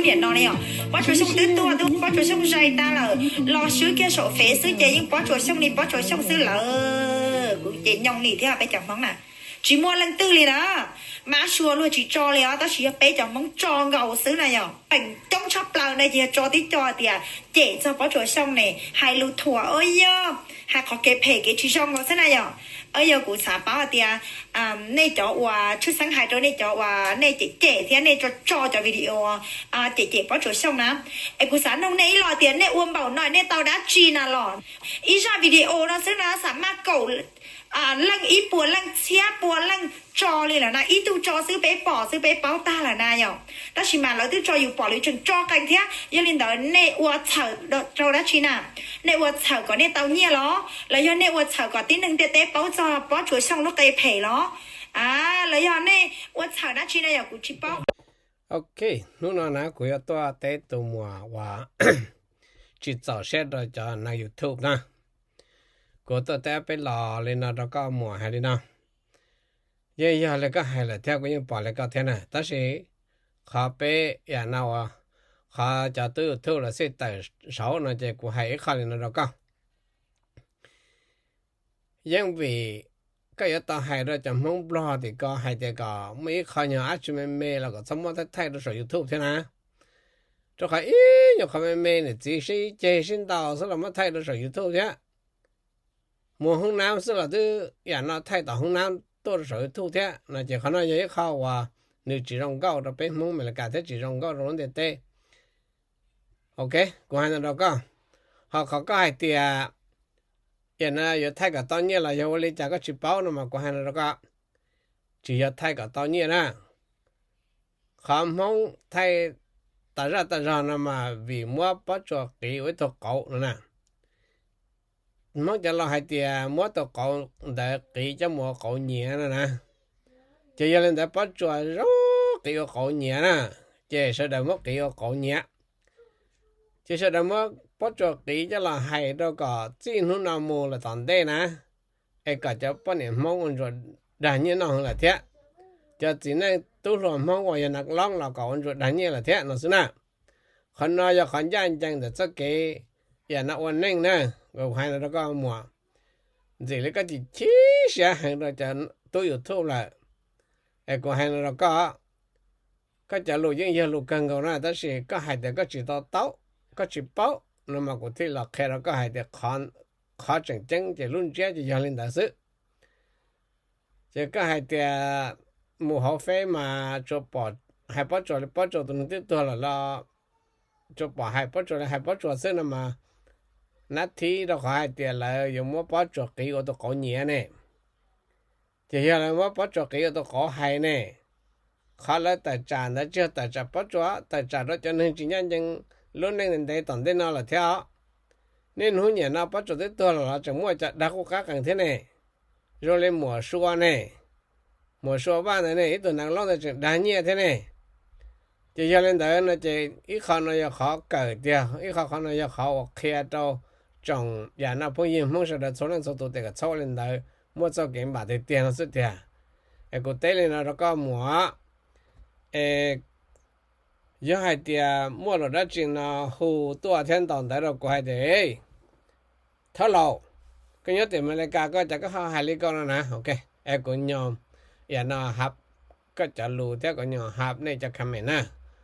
Tiam no ne yom, Pob Tsuas Xyooj twb tuag, twb Pob Tsuas Xyooj zais tag lawm, los swb kiag saum fev xwb ces yeej Pob Tsuas Xyooj li Pob Tsuas Xyooj xwb lawm. Kuv ces nyoo li thiab peb cov Hmoob na, tsis muaj leej twg li na. Mab Suav luag tsis tso li os, tab sis yog peb cov Hmoob tso nkaus xwb na yom. Feem coob tshaj plaws na ces yog tso tib co tias cem txog Pob Tsuas Xyooj ne, hais lus thuam, o yog hais qhov kev phem kev tsis zoo nkaus xwb na yom. O yog kuv xav paub hais tias nej cov uas tshwj xeeb hais rau nej cov uas nej cem cem thiab nej tso tso cov video cem cem Pob Tsuas Xyooj na, es kuv xav nug nej ib los tias nej ua npaum no nej tau dab tsi na los? Ib zaj video no xwb na xam maj kaum leej, ib puas leej, txhiab pua leej tso li lawm na. Ib tug tso xwb peb pom xwb peb paub tag lawm na yom. Tab sis mas lawv twb tso yus pom lawv tseem tso qees thiab. Yog li ntawd nej ua txhawm rau dab tsi na? Nej ua txhawm kom nej tau nyiaj los, los yog nej ua txhawm kom tib neeg ntiaj teb paub txog Pob Tsuas Xyooj lub qe phem los? Los yog nej ua txhawm dab tsi na yom, kuv tsis paub. Ok, hnub no na kuv yuav tuaj teb tus muam uas tsis txaus siab rau cov neeg YouTube na. Kuv tuaj teb peb los li no rau koj muam hais li no. Yeej yog li koj hais lawm thiab kuv yeej pom li koj thiab na, tab sis qhov peb yam no uas qhov cov tub YouTube los xij tawm saud no ces kuv hais ib qho li no rau koj. Yeej vim koj yuav tau hais rau cov Hmoob Nplog tim ko hais tias kom muaj ib qho nyuag dab tsi me me los kom txhob muab thaij thaij rau saum YouTube thiab na. Rau qhov ib nyuag qhov me me niam txiv sib ceg sib ntaus xwb los muab thaij rau saum YouTube thiab. Mus hoob nab xwb los twb yam no thaij tom hoob nab tuaj rau saum YouTube thiab no ces qhov no yog ib qho uas nws tsis zoo nkauj rau peb Hmoob Amelikas thiab tsis zoo nkauj rau lub ntiaj teb. Ok, kuv hais no rau koj. Ho qhov koj hais tias yam no yuav thaij kom tau nyiaj los yog ua li cas koj tsis paub no mas kuv hais no rau koj, tsis yog thaij kom tau nyiaj na. Qhov Hmoob thaij tas zaj tas zog no mas vim muab pob tsuas qiv ua ib tug qauv no na. Hmoob cov laus hais tias muab tus qauv ntawd qiv coj mus ua qauv nyiav no na. Ces yog li ntawd pob tsuas zoo qiv ua qauv nyiav na, ces sawv daws muab qiv ua qauv nyiav. Ces sawv daws muab pob tsuas qiv coj los hais rau kom txij hnub no mus lawm tom ntej na, es kom cov poj niam Hmoob ua ntsuas dag nyiaj noj heev lawm thiab. Cov txiv neej tub hluas Hmoob uas yog nas loob los kom ua ntsuas dag nyiaj lawm thiab no xwb na. Qhov no yog qhov ncaj ncees ntawm txoj kev yam no ua neej na. Kuv hais no rau koj muam, ntxim li koj chim chim siab heev rau cov tub YouTube lawm. Es kuv hais no rau koj, koj cov lus yeej yog lus kawg nkaus na, tab sis koj hais tias koj tsis to taub, koj tsis paub no mas kuv thiaj los qhia rau koj hais tias qhov tseem ceeb ces lub ntsiab ces yog li ntawd xwb. Ces koj hais tias mus hauv feb mas tsuas pom hais pob tsuas li pob tsuas tus neeg twb tuag lawm los tsuas pom hais pob tsuas li hais pob tsuas xwb no mas, nab thib rau qhov hais tias lawv yuav muab pob tsuas qiv ua tus qauv nyiav ne. Ces yog lawv muab pob tsuas qiv ua tus qauv hais ne. Qhov lawv tawm tsam ntawd tsis yog tawm tsam pob tsuas, tawm tsam rau cov neeg tsis ncaj ncees lub neej ntev tom ntej no lawm thiab os. Niaj hnub niam no pob tsuas twb tuag los los tseem muaj cov dag quj qab qees thiab ne. Zoo li muam Sua ne, muam Sua Vaj ntawd ne, ib tug nas loob ntawd tseem dag nyiaj thiab ne. Ces yog li ntawd no ces ib qho no yog qhov kawm tiag, ib qho qhov no yog qhov uas qhia rau tsoom yam no phooj ywg Hmoob sawv daws txhua leej txhua tus tias kom txhob ua li ntawd, muaj txoj kev npam tiag tiag no xwb tiag. Es kuv teb li no rau koj muam, es yog hais tias muaj lus dab tsi no hu tuaj thiab ntaus ntawv rau kuv hais tias, Thawj laus, koj nyob tim Amelikas koj cas koj ho hais li ko no na. Ok, es kuv nyos yam no hab koj cov lus thiab kuv nyos hab nej cov comment na.